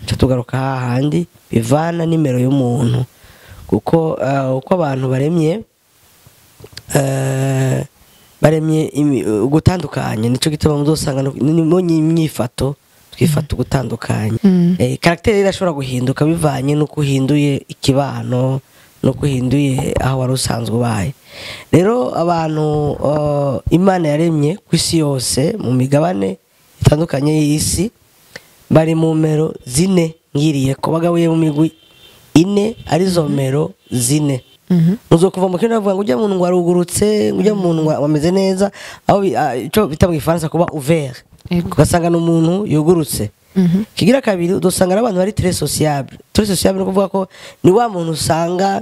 Tuca tugaruka hahandi bivana nimero y'umuntu, kuko uko abantu baremye, baremye ugutandukanye, nico gituma muzosanga mu myifato twifata ugutandukanye. Caractère irashobora guhinduka bivanye n'uko uhinduye ikibano, n'uko uhinduye aho wari usanzwe ubaye. Rero abantu Imana yaremye ku isi yose, mu migabane itandukanye y'isi, bari mu mero zine ngiriye ko bagabuye mu migwi ine, arizo mero zine. Muzokuva mu kintu bavuga ngo ujya muntu ngo arugurutse, ngo ujya muntu ngo ameze neza, aho ico bita mu Gifaransa kuba ouvert. Ugasanga ni umuntu yugurutse. Kigira kabiri, udusanga n'abantu bari très sociable. Très sociable ni ukuvuga ko ni wa muntu usanga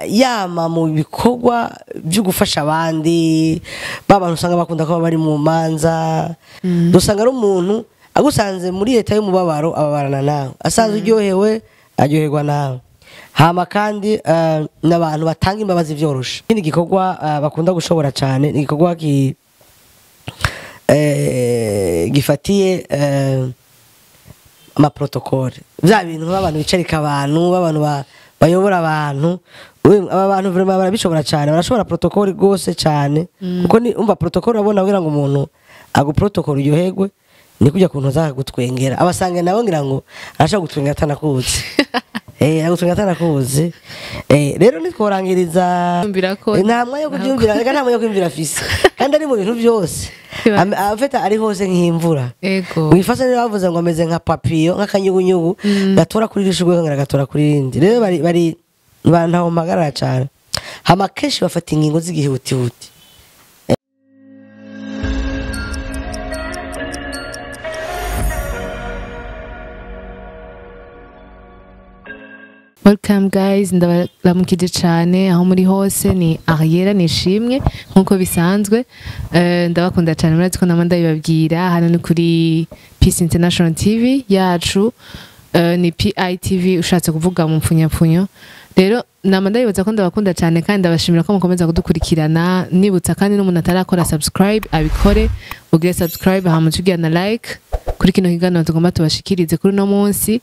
yama mu bikorwa byo gufasha abandi, ba bantu usanga bakunda kuba bari mu manza. Dusanga ari umuntu agusanze muri leta y'umubabaro ababarana nawe, asanze uryohewe aryoherwa nawe. Hama kandi n'abantu batanga imbabazi vyoroshe. Ikindi gikorwa bakunda gushobora cyane ni igikorwa gifatiye amaprotocole, bya bintu b'abantu bicarika abantu, b'abantu bayobora abantu. Aba bantu vraiment barabishobora cyane, barashobora protocole gose cyane, kuko ni umva protocole urabona kugira ngo umuntu aguprotocole uryoherwe ni kujya kuntu azagutwengera. Abasanga nabo ngira ngo arashaka gutwenga atanakuzi. Agutwenga atanakuzi. Rero nitworangiriza Yumvira ko nta mwanya wo kubyumvira, reka nta mwanya wo kwiyumvira afise, kandi ari mu bintu byose. Afite ari hose nk'imvura. Mwifasa rero bavuze ngo ameze nka papiyo, nk'akanyugunyugu gatora kuri rishugwe kongera gatora kuri rindi. Rero bari ntaho mpagarara cyane. Hama kenshi bafata ingingo z'igihutihuti. Welcome guys, ndabaramukije cyane aho muri hose. Ni Ariera Nishimwe nkuko bisanzwe. Ndabakunda cyane, murazi ko nama ndabibabwira. Hano ni kuri Peace International TV yacu, ni PITV ushatse kuvuga mu mpfunyapfunyo. Rero nama ndabibaza ko ndabakunda cyane kandi ndabashimira ko mukomeza kudukurikirana. Nibutsa kandi n'umuntu atarakora subscribe abikore, ugire subscribe hama tugira na like kuri kino kiganiro tugomba tubashikirize kuri uno munsi,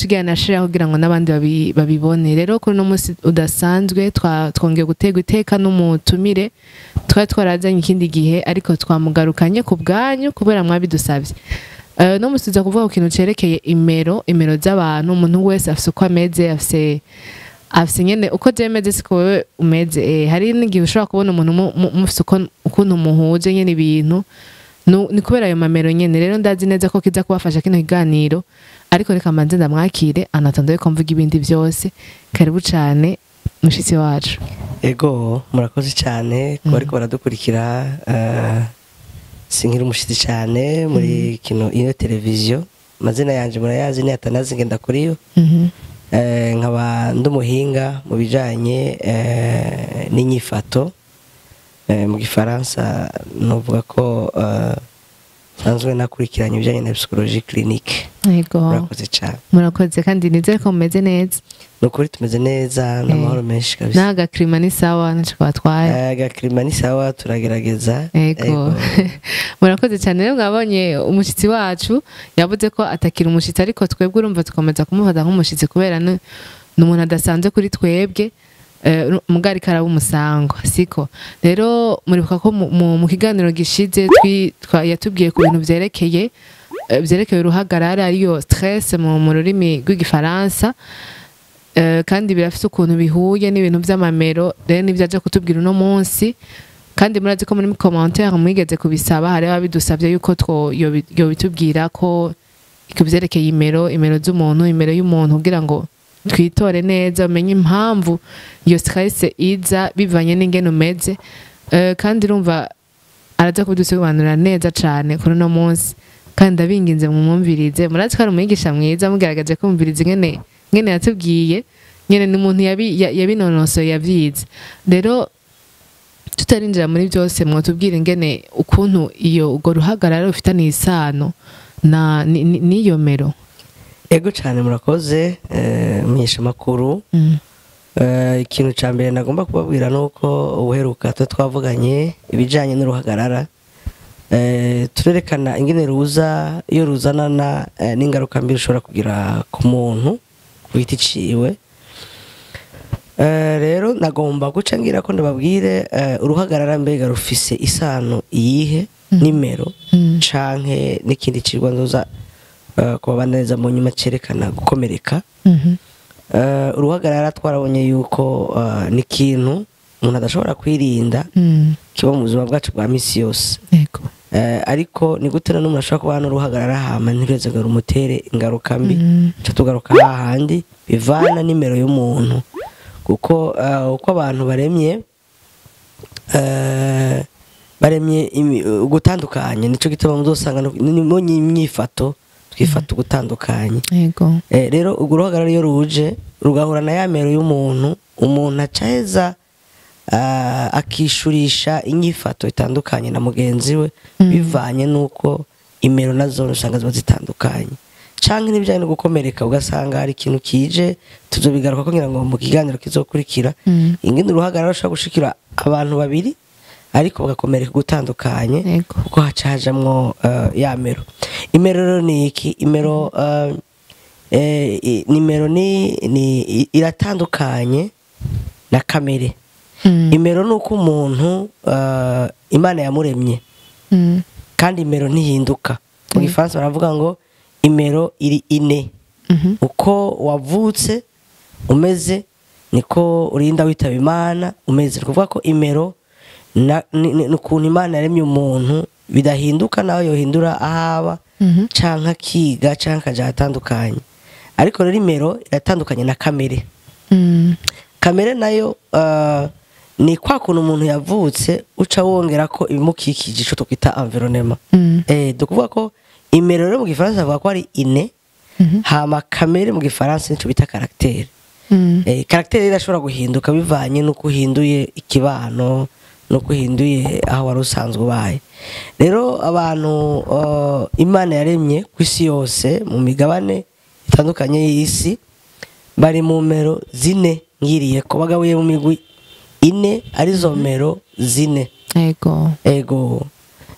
tugira na share kugira ngo n'abandi babibone. Rero kuri uno munsi udasanzwe twongeye gutegwa iteka n'umutumire twari twarazanye ikindi gihe, ariko twamugarukanye ku bwanyu kubera mwabidusabye. No munsi tuza kuvuga ku kintu cerekeye imero z'abantu. Umuntu wese afise uko ameze, afise nyene uko je meze siko wewe umeze. Hari n'igihe ushobora kubona umuntu mufise ukuntu muhuje nyene ibintu, ni kubera ayo mamero nyene. Rero ndazi neza ko kiza kubafasha kino kiganiro, ariko reka manze ndamwakire anatandoye ko mvuga ibindi byose. Karibu cane mushitsi wacu. Ego, murakoze cyane kuba ariko baradukurikira. Sinkiri umushitsi cyane muri kino iyo televiziyo. Amazina yanje murayazi ni Atanazi Ngendakuriyo. Nkaba ndumuhinga mu bijanye n'inyifato. Mu Gifaransa novuga ko nsanzwe nakurikiranye ibijanye na psychologie clinique. Murakoze cyane. Murakoze kandi nizere ko mumeze neza. Nukuri tumeze neza n'amahoro menshi kabisa. Naga klima ni sawa naco batwaye. Aga klima ni sawa, turagerageza. Murakoze cyane. Rero mwabonye umushitsi wacu yavuze ko atakira umushitsi, ariko twebwe urumva tukomeza kumufata nk'umushitsi kubera ni umuntu adasanzwe kuri twebwe. Mugari karaba umusango siko. Rero muribuka ko mu kiganiro gishize yatubwiye ku bintu vyerekeye uruhagarara, ariyo stress mu rurimi rw'igifaransa. Kandi birafise ukuntu bihuye n'ibintu vy'amamero. Rero nivyo aje kutubwira uno munsi, kandi murazi ko muri commentaire mwigeze kubisaba, hari ababidusavye yuko yobitubwira ko ikuvyerekeye imero z'umuntu, imero y'umuntu, kugira ngo twitore neza, umenye impamvu iyo stress iza bivanye n'ingene umeze. Kandi urumva araza kubidusobanurira neza cane kuri uno munsi, kandi ndabinginze mumwumvirize. Murazi ko ari umwigisha mwiza, mugaragaje kumviriza ingene yatubwiye, nyene ni umuntu yabinonosoye, yavyize. Rero tutarinjira muri byose, mwotubwira ingene ukuntu iyo urwo ruhagarara rufitaniye isano na n'iyo mero. Ego cyane, murakoze munyesha makuru. Ikintu ca mbere nagomba kubabwira nuko ubuheruka twe twavuganye ibijanye n'uruhagarara, Turerekana ingene ruza iyo ruzanana n'ingaruka mbi rushobora kugira ku muntu ku giti ciwe. Rero nagomba guca ngira ko ndababwire uruhagarara mbega rufise isano iyihe nimero canke n'ikindi cigwa nzoza kubabandaniriza mu nyuma cerekana gukomereka. Uruhagarara twarabonye yuko ni ikintu umuntu adashobora kwirinda, kiba mu buzima bwacu bwa misi yose. Yego. Ariko ni gute none umuntu ashobora kuba n'uruhagarara hama ntirweze ngo rumutere ingaruka mbi? Ca tugaruka hahandi bivana nimero y'umuntu, kuko uko abantu baremye baremye ugutandukanye, nico gituma muzosanga no myifato twifata ugutandukanye. Yego. Rero urwo ruhagarara iyo ruje rugahura na ya mero y'umuntu, umuntu acaheza akishurisha inyifato itandukanye na mugenzi we, bivanye nuko imero nazo usanga ziba zitandukanye, canke n'ibijanye no gukomereka ugasanga hari ikintu kije. Tuzobigaruka ko ngira ngo mu kiganiro kizokurikira, ingene uruhagarara rushobora gushikira abantu babiri ariko bagakomereka gutandukanye, kuko haca hajamwo ya mero. Imero rero ni iki? Imero nimero ni iratandukanye na kamere. Imero ni uko umuntu Imana yamuremye, kandi imero ntihinduka. Mu gifaransa baravuga ngo imero iri ine, uko wavutse umeze niko urinda witaba Imana umeze. Ni ukuvuga ko imero ni ukuntu Imana yaremye umuntu bidahinduka, nawe yohindura ahaba canke akiga canke akaja ahatandukanye. Ariko rero imero iratandukanye na kamere. Kamere nayo ni kwa kuntu umuntu yavutse uca wongera ko ibimukikije, ico twita environnement. Dukuvuga ko imero rero mu gifaransa bavuga ko ari ine, hama kamere mu gifaransa nico bita caractère. Caractère rero irashobora guhinduka bivanye n'uko uhinduye ikibano, n'uko uhinduye aho wari usanzwe ubaye. Rero abantu Imana yaremye ku isi yose mu migabane itandukanye y'isi bari mu mero zine, ngiriye ko bagabuye mu migwi ine, arizo mero zine. Yego. Ego,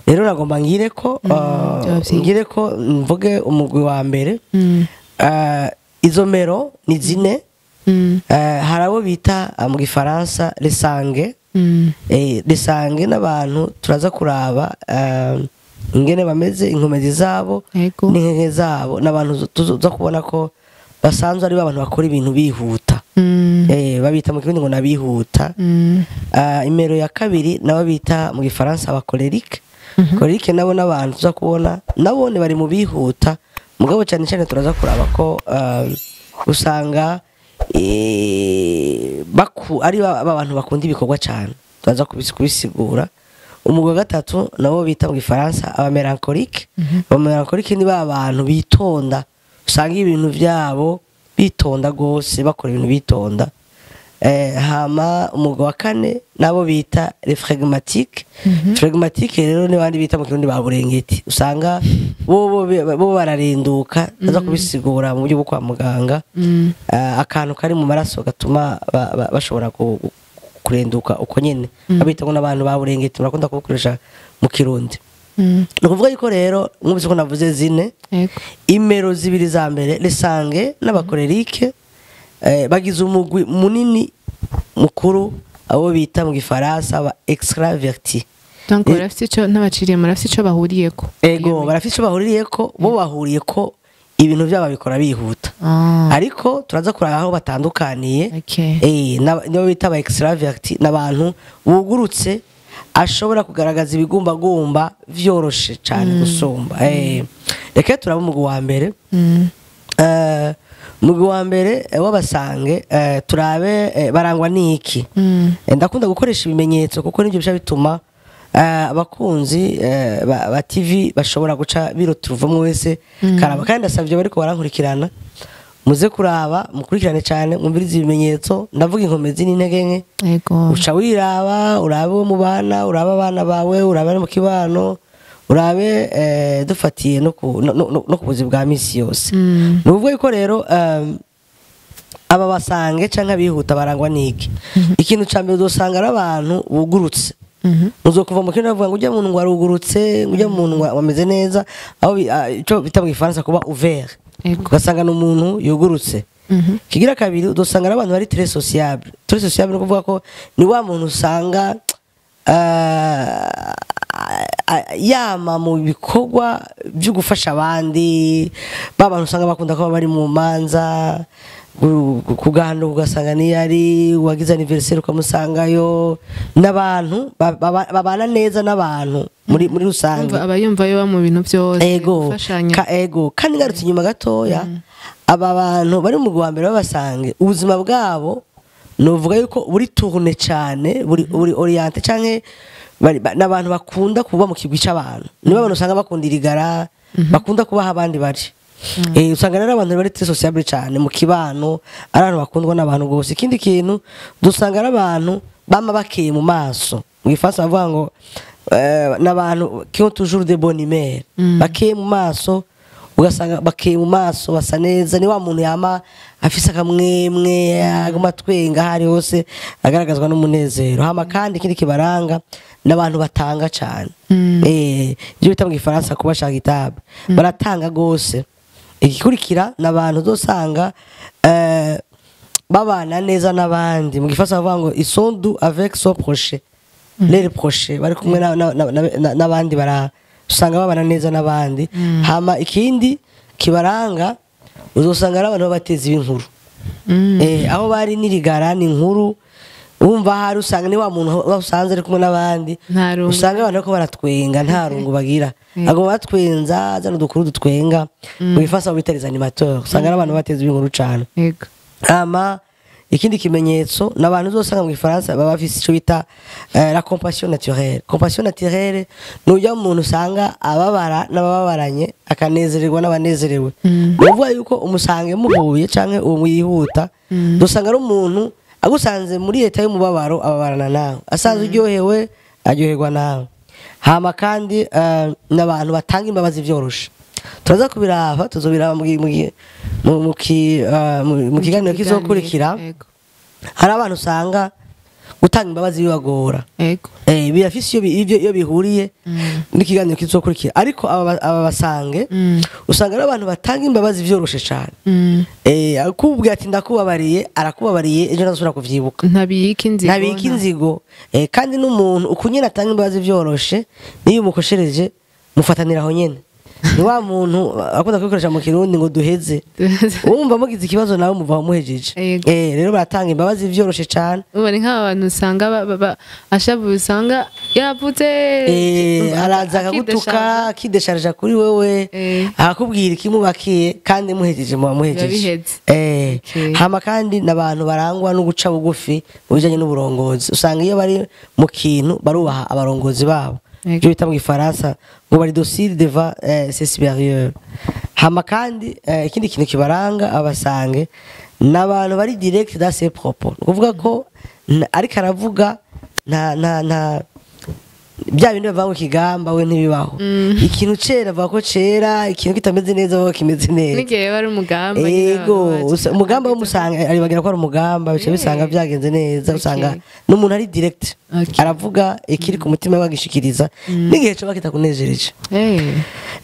rero nagomba ngire ko byaba vyiza. Ngire ko mvuge umugwi wa mbere. Izo mero ni zine. Hari abo bita mu gifaransa les sanguins. Les sanguins n'abantu turaza kuraba ingene bameze, inkomezi zabo n'intege zabo, n'abantu tuza kubona ko basanzwe ari abantu bakora ibintu bihuta. Babita mu kirundi ngo nabihuta. Imero ya kabiri nabo bita mu gifaransa aba colérique. Colérique nabo n'abantu tuza kubona nabone bari mu bihuta, mugabo cyane cyane turaza kuraba ko usanga baku ari abantu bakunda ibikorwa cyane, turaza kubisigura. Umugwi wa gatatu nabo bita mu gifaransa aba mélancolique. Aba mélancolique ni ba bantu bitonda, usanga ibintu byabo bitonda gose, bakora ibintu bitonda. Hama umugwi wa kane nabo bita les flegmatiques. Flegmatique rero ni bandi bita mu kirundi ba burengeti, usanga bo bararinduka, aza kubisigura mu buryo bwo kwa muganga. Akantu kari mu maraso gatuma bashobora kurenduka uko nyene, babita ngo n'abantu ba burengeti, murakunda kubukoresha mu kirundi. Ni ukuvuga yuko rero mwumvise ko navuze zine. Yego. Imero zibiri za mbere, les sanguins n'aba colériques, bagize umugwi munini mukuru abo bita mu gifaransa aba extraverti. Donc barafite ico, n'abaciriye murafite ico bahuriyeko. Ego, barafite ico bahuriyeko, bo bahuriye ko ibintu byabo babikora bihuta, ariko turaza kuraba aho batandukaniye. Nibo bita aba extraverti, n'abantu bugurutse, ashobora kugaragaza ibigumbagumba vyoroshe cyane gusumba. Reka turaba umugwi wa mbere. Umugwi wa mbere w'aba sanguins, turabe barangwa n'iki. Ndakunda gukoresha ibimenyetso kuko nibyo bica bituma abakunzi ba TV bashobora guca biroturuvamo wese karaba. Kandi ndasabye bariko barankurikirana, muze kuraba, mukurikirane cyane, mwumvirize ibimenyetso. Ndavuga inkomezi n'intege nke. Yego. Uca wiraba, urabe uwo mubana, urabe abana bawe, urabe mu kibano, urabe dufatiye no ku buzi bwa misi yose. Ni ukuvuga yuko rero aba ba sanguins canke abihuta barangwa n'iki? Ikintu ca mbere, uzosanga ari abantu bugurutse. Muzokuva mu kintu bavuga ngo ujya muntu ngo arugurutse, ngo ujya muntu ngo ameze neza, aho ico bita mu gifaransa kuba ouvert. Ugasanga ni umuntu yugurutse. Kigira kabiri, udusanga ari abantu bari très sociable. Très sociable ni ukuvuga ko ni wa muntu usanga yama mu bikorwa byo gufasha abandi, ba bantu usanga bakunda kuba bari mu manza, kuganduka, ugasanga niyo ari wagize anniversaire ukamusangayo, n'abantu babana neza n'abantu muri rusange. Umva, aba yumva yoba mu bintu byose, ego gufashanya. Ego, kandi ngarutse inyuma gatoya, aba bantu bari mu mugwi wa mbere babasange, ubuzima bwabo nuvuga yuko buri tourné cyane, buri orienté canke n'abantu bakunda kuba mu kigwi c'abantu. Nibo abantu usanga bakunda irigara, bakunda kubaha abandi bari. Usanga rero abantu bari très sociable cyane mu kibano, ari abantu bakundwa n'abantu gose. Ikindi kintu, dusanga ari abantu bama bakeye mu maso. Mu gifaransa bavuga ngo n'abantu qui ont toujours de bonne humeur, bakeye mu maso. Ugasanga bakeye mu maso, basa neza, ni wa muntu yama afise akamwemwe, aguma twenga aho ari hose, agaragazwa n'umunezero. Hama kandi ikindi kibaranga, n'abantu batanga cyane, ibyo bita mu gifaransa kuba charitable, baratanga gose. Igikurikira, n'abantu uzosanga babana neza n'abandi. Mu gifaransa bavuga ngo ils sont doux avec son proche, leurs proches, bari kumwe n'abandi, bara usanga babana neza n'abandi. Hama ikindi kibaranga, uzosanga ari abantu b'abatezi b'inkuru. Aho bari n'irigara ni inkuru, wumva ahari usanga ni wa muntu usanze ari kumwe n'abandi. Nta rungu. Usanga abantu bariko baratwenga, nta rungu bagira, aguma batwenza, azana udukuru dutwenga. Mu gifaransa bita les animateurs. Usanga ari abantu bateza b'inkuru cane. Hama ikindi kimenyetso, n'abantu uzosanga mu gifaransa baba bafise ico bita la compassion naturelle. Compassion naturelle ni ujya umuntu usanga ababara n'abababaranye, akanezererwa n'abanezerewe. Ni ukuvuga yuko umusange muhuye canke uwo yihuta, dusanga ari umuntu agusanze muri état y'umubabaro ababarana nawe, asanze uryohewe aryoherwa nawe. Hama kandi n'abantu batanga imbabazi vyoroshe. Turaza kubiraba, tuzobiraba mu kiganiro kizokurikira. Hari abantu usanga gutanga imbabazi bibagora. Birafise iyo bihuriye n'ikiganiro kizokurikira, ariko aba basange usanga ari abantu batanga imbabazi vyoroshe cane. Akubwira ati ndakubabariye, arakubabariye, ejo ntazosubira kuvyibuka. Ntabika inzigo. Ntabika inzigo. Kandi n'umuntu uko nyene atanga imbabazi vyoroshe, niyo umukoshereje mufatanira aho nyene. Ni wa muntu akunda kubikoresha mu kirundi ngo duheze. Wumva mugize ikibazo nawe muva muhejeje. Rero baratanga imbabazi vyoroshe cane. Ubu ni nk'aba bantu usanga ashavuye, usanga yavuze, araza akagutuka, akidesharija kuri wewe, akakubwira ikimubakiye, kandi muhejeje muba muhejeje. Biba biheze. Hama kandi n'abantu barangwa no guca bugufi mu bijanye n'uburongozi. Usanga iyo bari mu kintu barubaha abarongozi babo. Ibyo bita mu gifaransa ngo bari docile devant ses supérieurs. Hama kandi ikindi kintu kibaranga abasange, n'abantu bari direct dans ses propos. Ni ukuvuga ko ariko aravuga nta bya bindi bavuga ngo kigamba, we ntibibaho. Ikintu cera avuga ko cera, ikintu kitameze neza avuga ko kimeze neza. N'igihe bari umugamba nyine, ego abantu bacu umugamba w'umusanga aribagira ko ari umugamba, bica bisanga byagenze neza. Usanga n'umuntu ari direct, aravuga ikiri ku mutima we, agishikiriza n'igihe coba kitakunejereje.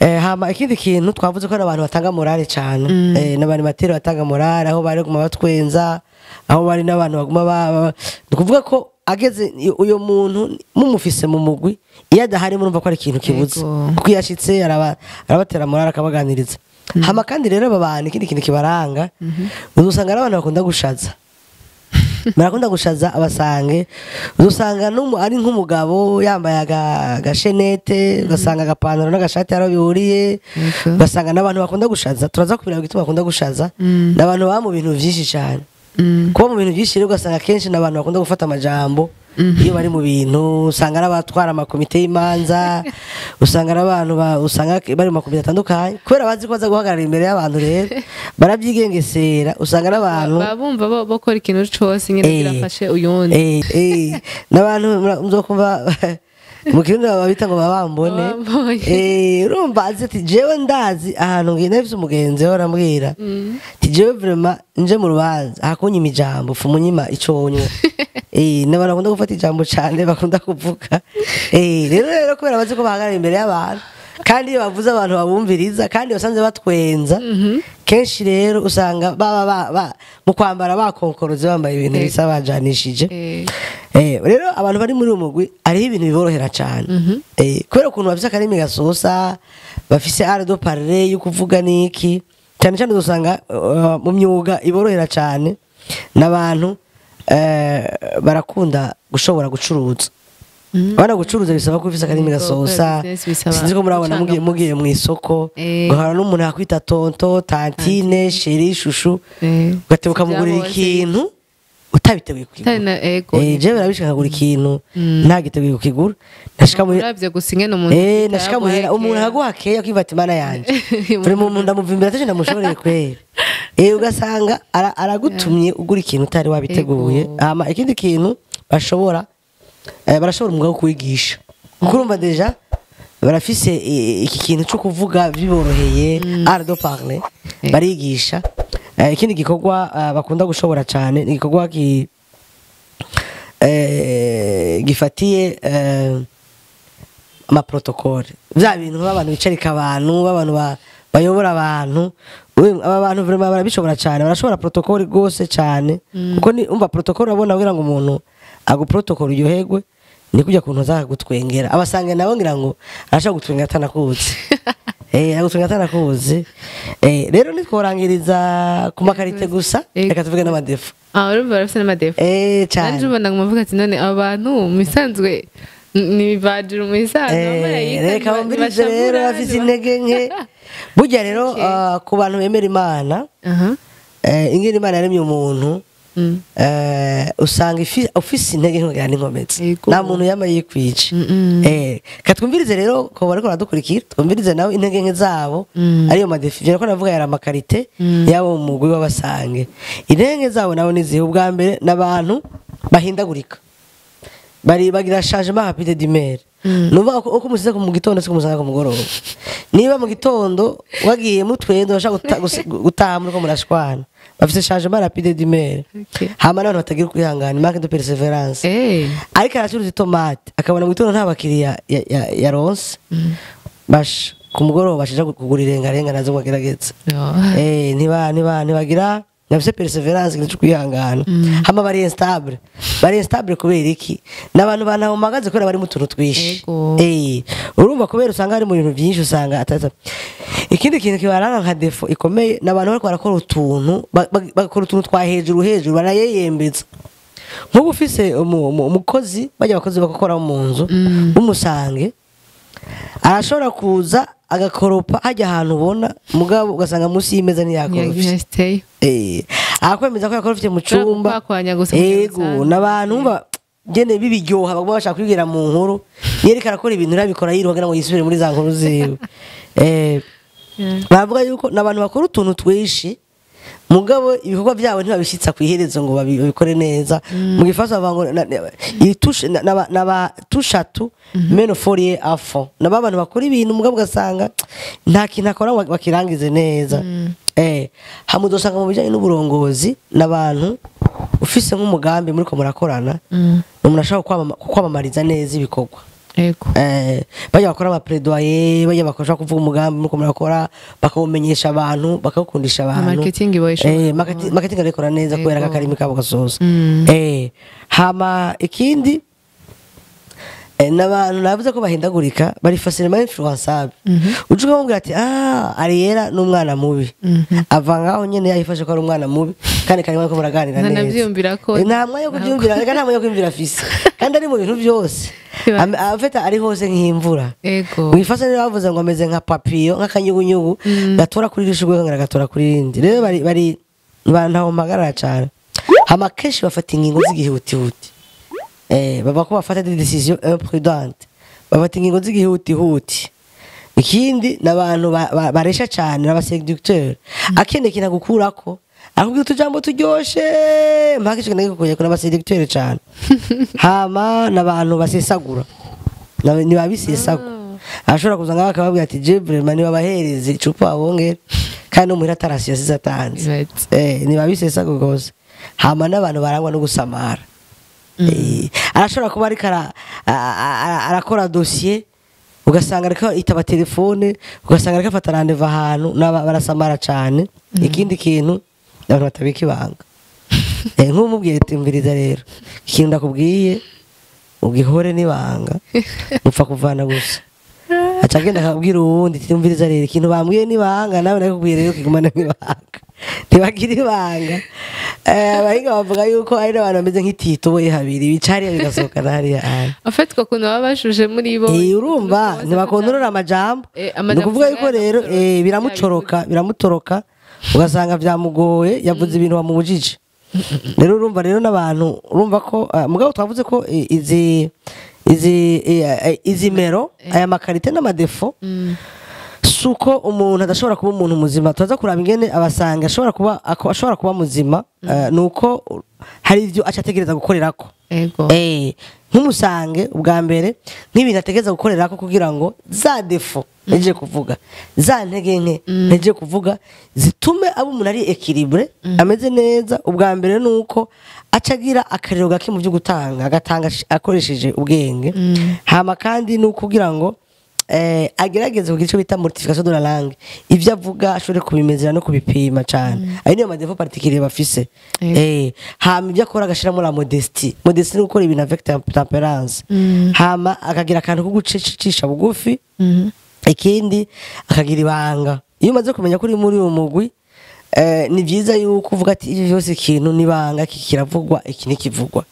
Hama ikindi kintu twavuze ko ari abantu batanga morale cyane, n'abantu batera batanga morale aho bari, guma batwenza aho bari, n'abantu baguma ni ukuvuga ko ageze uyo muntu mumufise mu mugwi, iyo adahari murumva ko ari ikintu kibuze. Kuko iyo ashitse arabatera morale, akabaganiriza. Hama kandi rero aba bantu, ikindi kintu kibaranga, uzosanga ari abantu bakunda gushaza, barakunda gushaza. Abasange uzosanga ari nk'umugabo yambaye agashenete, ugasanga agapantaro n'agashati hari aho bihuriye. Ugasanga n'abantu bakunda gushaza. Turaza kubiraba igituma bakunda gushaza. N'abantu baba mu bintu vyinshi cyane. Kuba mu bintu byinshi rero, ugasanga kenshi n'abantu bakunda gufata amajambo iyo bari mu bintu. Usanga ari abatwara amakomite y'imanza, usanga ari abantu usanga bari mu makomite atandukanye, kubera bazi ko baza guhagarara imbere y'abantu. Rero barabyigengesera. Usanga ari abantu baba bumva bokora ikintu cose nyine kugira afashe uyundi. N'abantu muzokumva mu kirundi babita ngo babambone. Babambonye. Urumva azi ati jewe ndazi ahantu ngenda, mfise umugenzi we arambwira ati jewe vraiment nje mu rubanza hakunyima ijambo, fu munyima ico wonywa. N'abantu bakunda gufata ijambo cyane, bakunda kuvuga. Rero kubera bazi ko bahagarara imbere y'abantu, kandi iyo bavuze abantu babumviriza, kandi basanze batwenza kenshi, rero usanga baba mu kwambara bakonkoroze, bambaye ibintu bisa bajanishije. Rero abantu bari muri uwo mugwi hariho ibintu biborohera cyane, kubera ukuntu bafise akarimi gasosa, bafise art de parler yo kuvuga niki. Cyane cyane usanga mu myuga iborohera cyane n'abantu barakunda gushobora gucuruza. Bana gucuruza bisaba ko ufise akarimi Yego, gasosa. gukora business bisaba Sinzi ko murabona mugiye gucanga. Mugiye mu isoko, ugahura n'umuntu yakwita tonton, tantine, chéri, chouchou, ugateba ukamugurira Sivya bose. ikintu utabiteguye kukigura. Utari na ego. Jewe birabishika nkagura ikintu ntagiteguye kukigura, nashika muhira Uravye gusa ingene umuntu nashika muhira umuntu aguha keya, kwivata imana yanje turi mu ndamuva imbere ataje ndamushoreye kwera. Ugasanga aragutumye ugura ikintu utari wabiteguye. Ego. Hama ikindi kintu bashobora, barashobora umwuga wo kwigisha, kuko urumva déjà barafise iki kintu cyo kuvuga biboroheye, art de parler. Barigisha. Ikindi gikorwa bakunda gushobora cyane ni igikorwa gifatiye amaprotocole, bya bintu b'abantu bicarika abantu, b'abantu bayobora abantu. Aba bantu vraiment barabishobora cyane, barashobora protocole rwose cyane, kuko ni umva protocole urabona kugira ngo umuntu aguprotocole uryoherwe ni kujya kuntu azakagutwengera. Abasanga nabo ngira ngo arashobora gutwenga atanakuzi, agutwenga atanakuzi. Rero nitworangiriza ku ma qualités gusa, reka tuvuge n'ama défauts. Ah, urumva barafise n'ama défauts. Cyane. Nanje ubona ngo muvuga ati none aba bantu mu bisanzwe ni bivajuru, mu bisanzwe abamarayika, Reka bumvirize rero, ntibashavura, bafise intege nke burya rero. Ku bantu bemera Imana, ingene Imana yaremye umuntu, usanga ufise intege nke ukagira n'inkomezi. Nta muntu yama yikwije. Katwumvirize rero ko bariko baradukurikira, twumvirize nawe intege nke zabo, ariyo ma défauts. Ivyo ko navuga yari ama qualités yabo mu mugwi w'abasange. Intege nke zabo nabo nizihe? Ubwa mbere n'abantu bahindagurika, bari bagira changement rapide d'humeur. Nuvuga ko uko umusize mu gitondo siko umusanga ku mugoroba. Niba mu gitondo wagiye mutwendo, bashaka gutaha muriko murashwana. Bafise changement rapide d'humeur. Hama n'abantu batagira kwihangana, manque de persévérance. Ariko aracuruza itomate, akabona mu gitondo nta bakiriya yaronse, basha ku mugoroba bashaja kugura irengarenga nazo ngo agerageze. Yo. Ntibagira nafise persévérance, ikintu cyo kwihangana. Hama bari instable. Bari instable kubera iki? N'abantu banahumagaze kubera bari mu tuntu twinshi. Urumva kubera usanga ari mu bintu byinshi, usanga ataza. Ikindi kintu kibaranga nka défaut ikomeye, n'abantu bariko barakora utuntu, bagakora utuntu twa hejuru hejuru, barayeyembeza. Nk'ubu ufise umukozi, bajya abakozi bakora mu nzu, umusange arashobora kuza agakoropa hajya ahantu ubona, mugabo ugasanga munsi y'imeza ntiyakoropye. Ntiyasiteyo. Akwemeza ko yakoropye mu cumba. Kwakwanya gusa kugira Ego, usange. N'abantu umva gene bibiryoha, baguma bashaka kwibwira mu nkuru. Niyo ariko arakora ibintu urabikora yiruha kugira ngo yisubire muri za nkuru ziwe. Bavuga yuko n'abantu bakora utuntu twinshi, mugabo ibikorwa byabo ntibabishitsa ku iherezo ngo babikore neza. Mu gifaransa bavuga ngo itushe naba touche-à-tout mais ne fait rien à fond. Naba abantu bakora ibintu, mugabo ugasanga nta kintu akora ngo bakirangize neza. Hamwe udusanga mu bijyanye n'uburongozi, n'abantu ufise nk'umugambi muri ko murakorana, umuntu ashobora kwamamariza neza ibikorwa. Bajya bakora ama plaidoyer, bajya bakosha kuvuga umugambi muriko murakora, bakawumenyesha abantu, bakawukundisha abantu. Marketing boyishobora. Marketing arikora neza kubera akarimi kabo gasoza. Hama ikindi, n'abantu navuze ko bahindagurika, bari facilement influençable. Uje ukamubwira ati ah, Ariera n'umwana mubi, ava ngaho nyene yayifashe ko ari umwana mubi, kandi karimo ariko muraganira neza. Ntanavyiyumvira ko- Nta mwanya wo kuvyumvira, reka nta mwanya wo kwiyumvira afise, kandi ari mu bintu byose. Afite ari hose nk'imvura. Mu ifasa rero bavuze ngo ameze nka papillon, nk'akanyugunyugu gatora kuri rishugwe kongera gatora kuri rindi. Rero bari ntaho mpagarara cyane. Hama kenshi bafata ingingo z'igihutihuti. Baba ko bafata des décisions imprudentes, bafata ingingo z'igihutihuti. Ikindi n'abantu baresha cyane, n'aba séducteur. Akeneye ikintu agukurako, akubwira utujambo turyoshe mpaka ico kintu gikuye, n'aba séducteur cyane. Hama n'abantu basesagura, ntibabisesagura. Ashobora kuza ngaho akababwira ati je vraiment nibabahereze icupa bongere, kandi no muhira atarasi yasize atanze. Right. Ntibabisesagura rwose. Hama n'abantu barangwa no gusamara. Arashobora kuba ariko arakora dossier, ugasanga ariko itaba telefone, ugasanga ariko afata rendez-vous ahantu, barasamara cyane. Ikindi kintu, abantu batabika ibanga. Nk'umubwiye ati mviriza rero, ikintu ndakubwiye ugihore n'ibanga, mupfa kuvana gusa. Aca agenda akabwira uwundi ati mviriza rero, ikintu bambwiye n'ibanga, nawe nakubwiye rero kigumana n'ibanga. Ntibagira ibanga. Abahinga bavuga yuko ari n'abantu bameze nk'itito boye habiri, bica hariya bigasohokana hariya hantu. En fait, ko kuntu baba bashushe muri bo. Urumva ntibakontorora amajambo. Amajambo Ni ukuvuga yuko usanga rero yaramutorotse, biramucoroka, biramutoroka, ugasanga byamugoye, yavuze ibintu wamubujije. Rero urumva rero n'abantu, urumva ko mugabo twavuze ko izi mero, aya ma qualités n'ama défauts, suko umuntu adashobora kuba umuntu muzima. Turaza kuraba ingene abasanga ashobora kuba muzima, nuko hari ivyo aca ategereza gukorerako. Nk'umusange ubwa mbere, nk'ibintu ategereza gukorerako kugira ngo za défauts ntegereje kuvuga, za ntege nke ntegereje kuvuga, zitume abo umuntu ari équilibré, ameze neza. Ubwa mbere ni uko aca agira akariro gake mu byo gutanga, agatanga akoresheje ubwenge. Hama kandi ni ukugira ngo agerageze kugira icyo bita mortification de la langue, ibyo avuga ashobore kubimezera no kubipima cyane. Ayo niyo ma défauts particuliers bafise. Hama ibyo akora agashiramo la modestie. Modestie ni gukora ibintu avec tempérance. Hama akagira akantu ko gucisha bugufi. Ikindi, akagira ibanga. Iyo umaze kumenya ko uri muri uyu mugwi, ni byiza yuko uvuga ati ibyo byose ikintu n'ibanga, iki kiravugwa, iki ntikivugwa.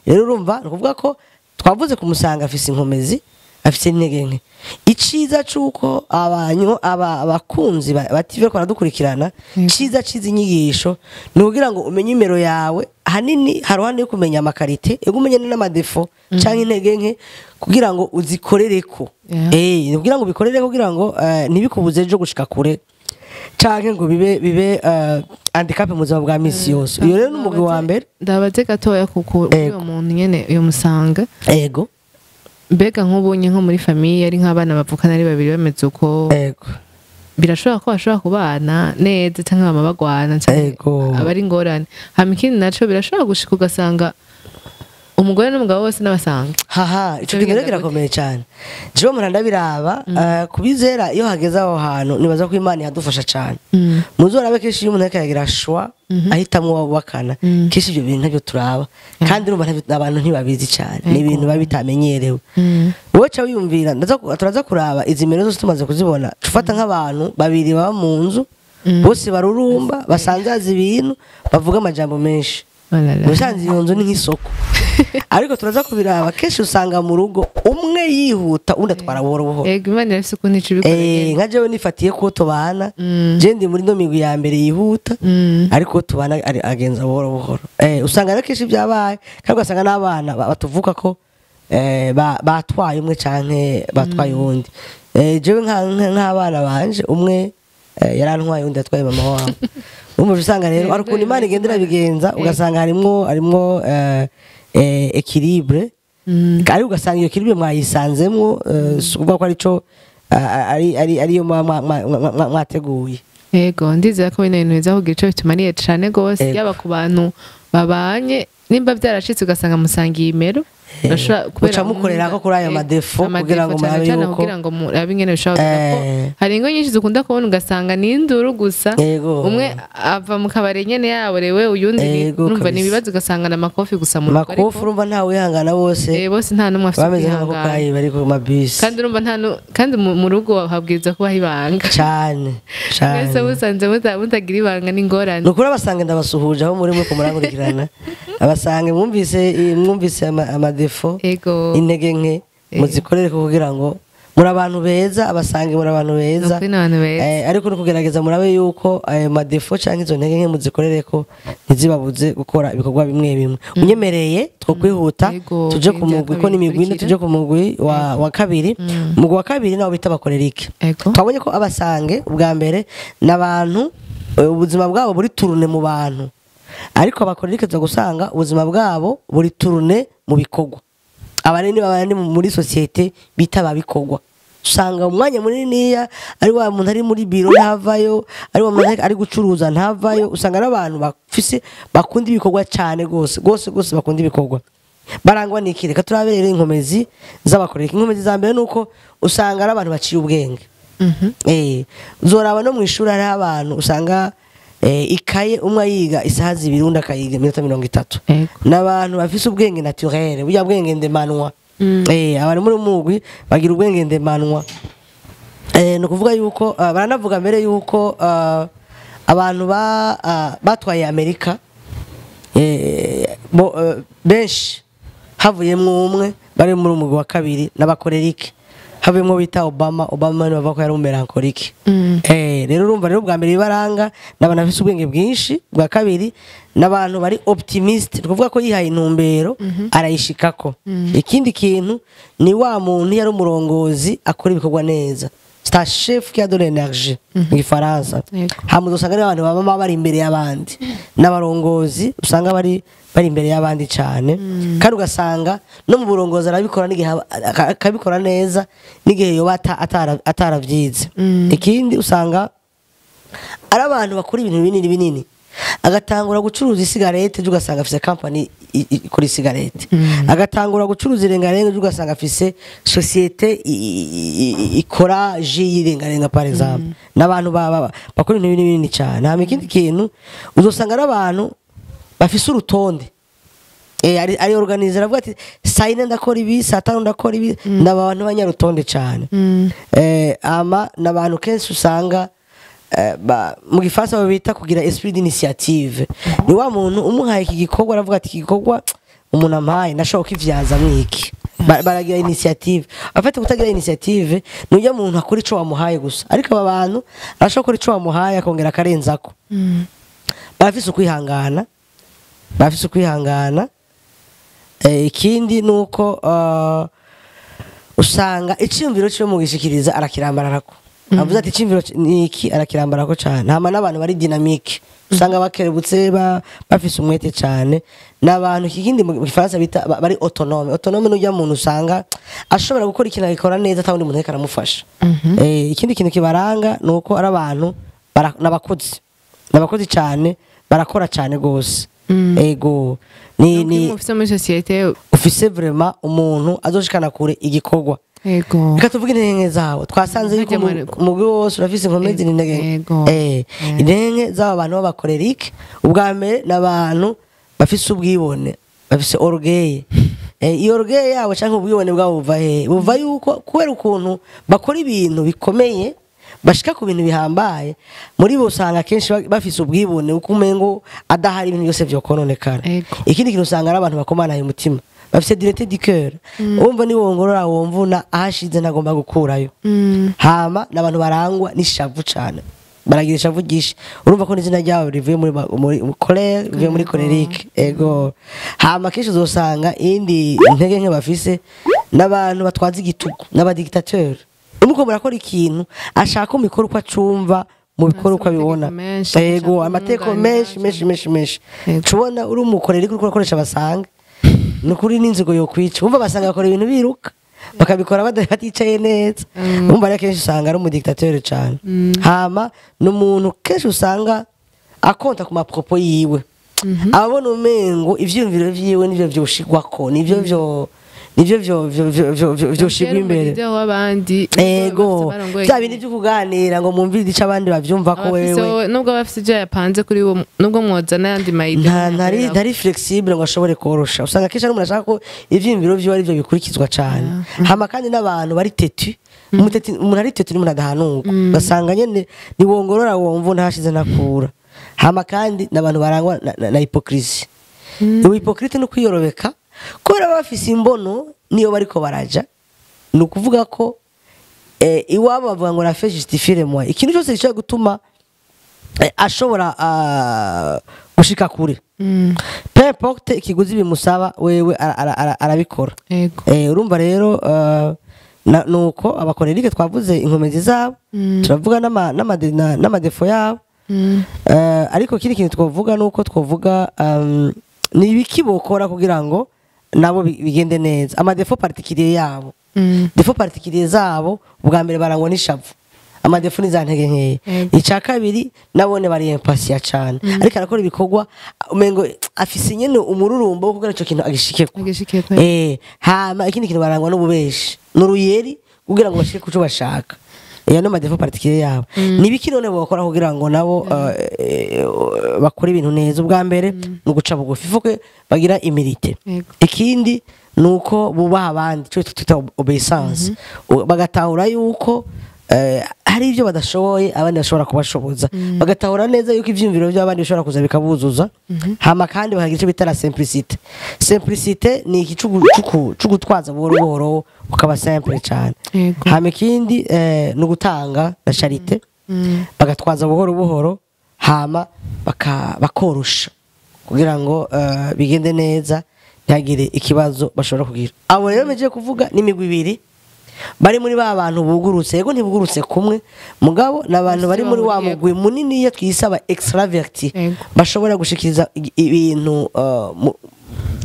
Rero urumva ni ukuvuga ko twavuze kumusanga afise inkomezi, afise intege nke. Iciza c'uko abanyu aba abakunzi ba TV bariko baradukurikirana, ciza ciza inyigisho ni ukugira ngo umenye imero yawe. Hanini haruhande yo kumenya ama qualités, ego, umenye n'ama défauts canke intege nke kugira ngo uzikorereko. Ni kugira ngo ubikorere, kugira ngo ntibikubuze ejo gushika kure canke ngo bibe handicap mu buzima bwa misi yose. Iyo rero ni umugwi wa mbere. Ndabaze gatoya kuko Ego. uyo muntu nyene, uyo musanga, Ego. mbega nk'ubunye nko muri famille ari nk'abana bavukana ari babiri bameze uko, Ego. birashobora ko bashobora kubana neza cyangwa bama bagwana canke Ego. aba ari ingorane? Hama ikindi naco, birashobora gushika ugasanga umugore n'umugabo bose n'abasanga? Haha, ico Ico kintu rero bigenda kirakomeye cyane. Jewe mpora ndabiraba, kubizera iyo hageze aho hantu, nibaza ko Imana ihadufasha cyane. Muzorabe kenshi iyo umuntu ariko aragira choix, ahitamwo uwo bubakana, kenshi ibyo bintu ntabyo turaba, kandi urumva abantu ntibabizi cyane, ni ibintu biba bitamenyerewe. Wowe ca wiyumvira, turaza kuraba izi mero zose tumaze kuzibona. Ufata nk'abantu babiri baba mu nzu, bose barurumba, basanzaza ibintu, bavuga amajambo menshi. Oh là là. Musanze iyo nzu ni nk'isoko. Ariko turaza kubiraba, kenshi usanga mu rugo umwe yihuta, undi atwara buhoro buhoro. Ego, Imana irafise ukuntu ica ibikora nyene. Nka jewe nifatiye ko tubana, je ndi muri ino migwi ya mbere yihuta, ariko tubana agenza buhoro buhoro. Usanga rero kenshi byabaye, kandi ugasanga n'abana batuvuka ko batwaye umwe canke batwaye uwundi. Jewe nk'abana banje, umwe yarantwaye, undi yatwaye mama wabo. Urumva usanga rero ari ukuntu Imana igenda irabigenza, ugasanga harimwo équilibre, ariko ugasanga iyo équilibre mwayisanzemwo, si ukuvuga ko arico ari ariyo mwateguye. Yego, ndizera ko bino bintu biza kugira ico bitumariye cane gose, yaba ku bantu babanye, nimba byarashitse ugasanga musangiye imero, urashobora kubera Muca mukorerako kuri ayo ma défauts ama défauts kugira ngo cane murabe cane yuko kugira ngo murabe ingene bishobora kugenda, ko hari ingo nyinshi zikunda kubona ugasanga ni induru gusa, umwe ava mu kabari nyene yaborewe, uyundi urumva ni ibibazo, ugasanga na makofi gusa mu rugo. Makofi, ariko urumva ntawe wihangana bose. Bose nta n'umwe afite Bameze kwihangana. nk'abakokayi bari ku mabisi. Kandi urumva nta kandi mu rugo habwirizwa kubaho ibanga. Cane Mwese cane. musanze mutagira ibanga n'ingorane. Ni ukuri abasange ndabasuhuje aho muri mwe murankurikirana. Abasange mwumvise ama défauts, intege nke, muzikorere kugira ngo muri abantu beza. Abasange muri abantu beza. Nukuri n'abantu beza. Ariko ni kugerageza murabe yuko ayo ma défauts canke izo ntege nke muzikorere ko ntizibabuze gukora ibikorwa bimwe bimwe. Unyemereye two kwihuta, tuje ku Kwinjira mugwi ko ni kabiri imigwi ine, ikurikira. tuje ku mugwi wa kabiri. Umugwi wa kabiri nawo bita aba colériques. Twabonye ko abasange ubwa mbere ni abantu ubuzima bwabo buri tourné mu bantu, ariko aba colériques tuza gusanga ubuzima bwabo buri tourné mu bikorwa. Aba rero ni babandi muri société bita ababikorwa. Usanga umwanya muniniya ari wa muntu ari muri biro ntavayo, ari wa muntu ari gucuruza ntavayo. Usanga n'abantu bafise bakunda ibikorwa cyane gose gose gose, bakunda ibikorwa, barangwa n'iki? Reka turabe rero inkomezi z'abacolérique. Inkomezi za mbere nuko usanga ari abantu baciye ubwenge. Uzoraba no mu ishuri hariho abantu usanga ikaye umwe ayiga isaha 2, undi akayiga iminota 30. N'abantu bafise ubwenge naturel, burya bwenge ndemanwa. Abantu muri mugwi bagira ubwenge ndemanwa. Ni ukuvuga yuko baranavuga mbere yuko abantu batwaye Amerika benshi havuyemwo umwe bari muri umugwi wa kabiri n'abacolérique, havuyemwo bita Obama. Obama ni bavuga ko yari umumélancolique. Rero urumva rero, bwa mbere bibaranga n'abantu bafise ubwenge bwinshi, bwa kabiri n'abantu bari optimiste, ni ukuvuga ko yihaye intumbero arayishikako. Ikindi kintu ni wa muntu yari umurongozi akora ibikorwa neza, c'est un chef qui a de l'énergie mu gifaransa. Hama usanga ari abantu baba bari imbere y'abandi, n'abarongozi usanga bari imbere y'abandi cyane, kandi ugasanga no mu burongozi arabikora n'igihe akabikora neza n'igihe yoba ataravyize. Ikindi usanga ari abantu bakora ibintu binini binini, agatangura gucuruza isigarete ejo ugasanga afise company ikora isigarete, agatangura gucuruza irengarenga ejo ugasanga afise société ikora jus y'irengarenga par exemple. N'abantu bakora ibintu binini binini cyane. Hama ikindi kintu uzosanga ari abantu bafise urutonde. Ari organizer, avuga ati saa 4 ndakora ibi, saa 5 ndakora ibi. N'abantu banyarutonde cyane. Ama n'abantu kenshi usanga mu gifaransa babita kugira esprit d'initiative. Ni wa muntu umuhaye iki gikorwa aravuga ati iki gikorwa umuntu ampaye nashobora kukivyazamwo iki. Baragira initiative. Afite kutagira initiative nujya muntu akora ico wamuhaye gusa, ariko aba bantu arashobora gukora ico wamuhaye akongera akarenzako. Barafise ukwihangana, barafise ukwihangana. Ikindi nuko usanga iciyumviro cyo mu gishikiriza arakirambararako, avuze ati iciyumviro ni iki, arakirambarako cyane. Hama n'abantu bari dynamique, usanga bakerebutse, bafise umwete cyane. N'abantu ikindi mu gifaransa bita bari autonome. Autonome n'ujya muntu usanga ashobora gukora ikintu agikora neza atawundi muntu ariko aramufasha. Ikindi kintu kibaranga nuko ari abantu n'abakozi, n'abakozi cyane, barakora cyane gose. Ego, ni mufise muri société ufise vraiment umuntu azoshikana kure igikorwa. Reka tuvuge intege nke zabo. Twasanze yuko Hajya umugwi wose urafise inkomezi n'intege nke. Intege nke z'aba bantu b'abacolérique, ubwa mbere ni abantu bafise ubwibone, bafise orgueil. Iyo orgueil yabo canke ubwibone bwabo buva hehe? Buva yuko kubera ukuntu bakora ibintu bikomeye, bashika ku bintu bihambaye, muri bo usanga kenshi bafise ubwibone uko umengo adahari ibintu byose vyokononekara. Ikindi kintu usanga ari abantu bakomana umutima, bafise dureté du cœur. Wumva ni wongorora womvuna ahashize ntagomba gukurayo. Hama n'abantu barangwa n'ishavu cane, baragira ishavu ryinshi. Urumva ko n'izina ryabo rivuye muri colère, rivuye muri colérique. Ego. Hama kenshi uzosanga iyindi intege nke bafise n'abantu batwaza igitugu, n'abadictateur. Umuko murakora ikintu ashaka ko mubikora uko acumva, mubikora uko abibona. Amategeko menshi, Ego, ashaka amategeko kumwunganira, menshi menshi menshi menshi. Tubona uri umucolérique uriko urakoresha basange ni ukuri n'inzigo yokwica. Wumva basanga bakora ibintu biruka, bakabikora baticaye neza. Wumva rero kenshi usanga ari umudictateur cane. Hama ni umuntu kenshi usanga akonta ku mapropos yiwe, ababona umengo ivyiyumviro vyiwe nivyo vyoshigwako, nivyo vyoshigwa imbere. Leader w'abandi. Ego, bya bindi vyo kuganira ngo mwumvire ico abandi bavyumva ko wewe Nubwo bafise ibyo yapanze kuri bo, nubwo mwoza n'ayandi mayide ntari flexible ngo ashobore korosha. Usanga kenshi ari umuntu ashaka ko ivyiyumviro vyiwe arivyo bikurikizwa cane. Hama kandi n'abantu bari têtu. Umuteti, umuntu ari têtu ni umuntu adahanurwa, ugasanga nyene niwongorora wumva ntashize ntakura. Hama kandi n'abantu barangwa na hypocrisie. Ubu hypocrite no kwiyorobeka, kubera baba bafise imbono niyo bariko baraja. Ni ukuvuga ko iwabo bavuga ngo la fin justifie les moyens. Ikintu cyose gishobora gutuma ashobora gushika kure, peu importe ikiguzi bimusaba, wewe arabikora. Urumva rero nuko abacolérique twavuze inkomezi zabo, turavuga n'amadéfauts yabo. Ariko ikindi kintu twavuga nuko twavuga ni ibiki bokora kugira ngo nabo bigende neza, amadéfauts particuliers yabo. Défauts particuliers zabo, ubwa mbere barangwa n'ishavu, ama défauts ni za ntege nkeya. Icya kabiri, nabone bari impatients cyane, ariko arakora ibikorwa umengo afise nyene umururumbo wo kugira ico kintu agishikeko. Agishikeko. Hama ikindi kintu, barangwa n'ububeshi n'uruyeri kugira ngo bashike kuco bashaka. Iyo no ma défauts particuliers yabo. Ni ibiki none bokora kugira ngo nabo bakore ibintu neza? Ubwa mbere ni uguca bugufi, ifuke bagira humilité. Ikindi ni uko bubaha abandi, icyo twita obéissance. Bagatahura yuko hari ibyo badashoboye abandi bashobora kubashoboza, bagatahura neza yuko ivyiyumviro by'abandi bishobora kuza bikabuzuza. Hama kandi bakagira icyo bita la simplicité. Simplicité ni iki co gutwaza buhoro buhoro, ukaba simple cyane. Hama ikindi ni ugutanga na charité, bagatwaza buhoro buhoro, hama bakorosha kugira ngo bigende neza, ntihagire ikibazo bashobora kugira. Abo rero mejeje kuvuga n'imigwi ibiri bari muri ba bantu bugurutse. Yego, ntibugurutse kumwe, mugabo ni abantu bari muri wa mugwi munini iyo twisaba extraverti, bashobora gushikiriza ibintu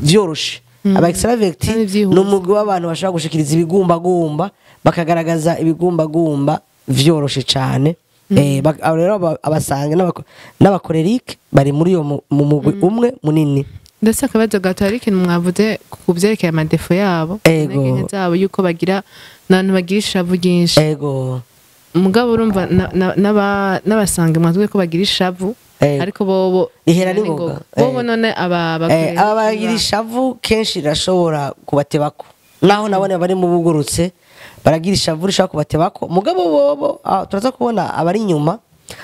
vyoroshe. Aba extraverti Kandi vyihuse. ni umugwi w'abantu bashobora gushikiriza ibigumbagumba, bakagaragaza ibigumbagumba vyoroshe cyane. Abo rero aba sanguins n'aba colériques bari muri iyo mu mugwi umwe munini. Ndetse akabazo gato, hari ikintu mwavuze ku byerekeye ama défauts yabo, intege nke zabo, yuko bagira n'abantu bagira ishavu ryinshi. Mugabo urumva n'aba sanguins mwatubwiye ko bagira ishavu, ariko bobo Rihera n'ingoga. Bobo none aba bakorera Aba baragira ishavu kenshi rirashobora kubatebako, naho nabone bari mu bugurutse baragira ishavu rishobora kubatebako. Mugabo bobo turaza kubona abari inyuma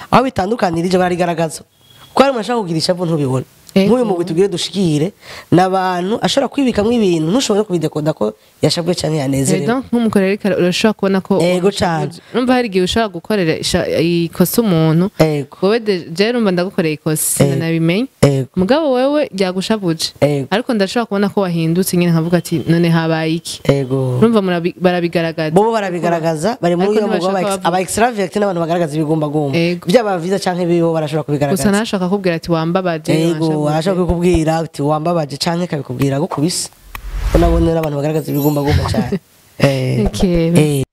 aho bitandukanirije, bararigaragaza, kuko hari umuntu ashobora kugira ishavu ntubibone. Nk'uyu mugwi tugire dushikire, ni abantu ashobora kwibikamwo ibintu ntushobore kubidekoda ko yashavuye canke yanezerewe. Donc nk'umu colérique urashobora kubona ko Ego cane. Urumva hari igihe ushobora gukorera ikosa umuntu, wowe jewe urumva ndagukoreye ikosa, sinanabimenye, mugabo wewe ryagushavuje, ariko ndashobora kubona ko wahindutse nyine, nkavuga ati none habaye iki? Urumva barabigaragaza. Bobo barabigaragaza, bari muri Ariko uyo mugwi ntibashaka bavuga. aba extravert n'abantu bagaragaza ibigumbagumba, byaba vyiza canke bibi, bo barashobora Gusa kubigaragaza. ntashaka kubwira ati wambabaje, Ego, wanshavuje. arashobora kukubwira ati wambabaje, canke akabikubwira gukubise, ko nabone n'abantu bagaragaza ibigumbagumba cyane. Okay.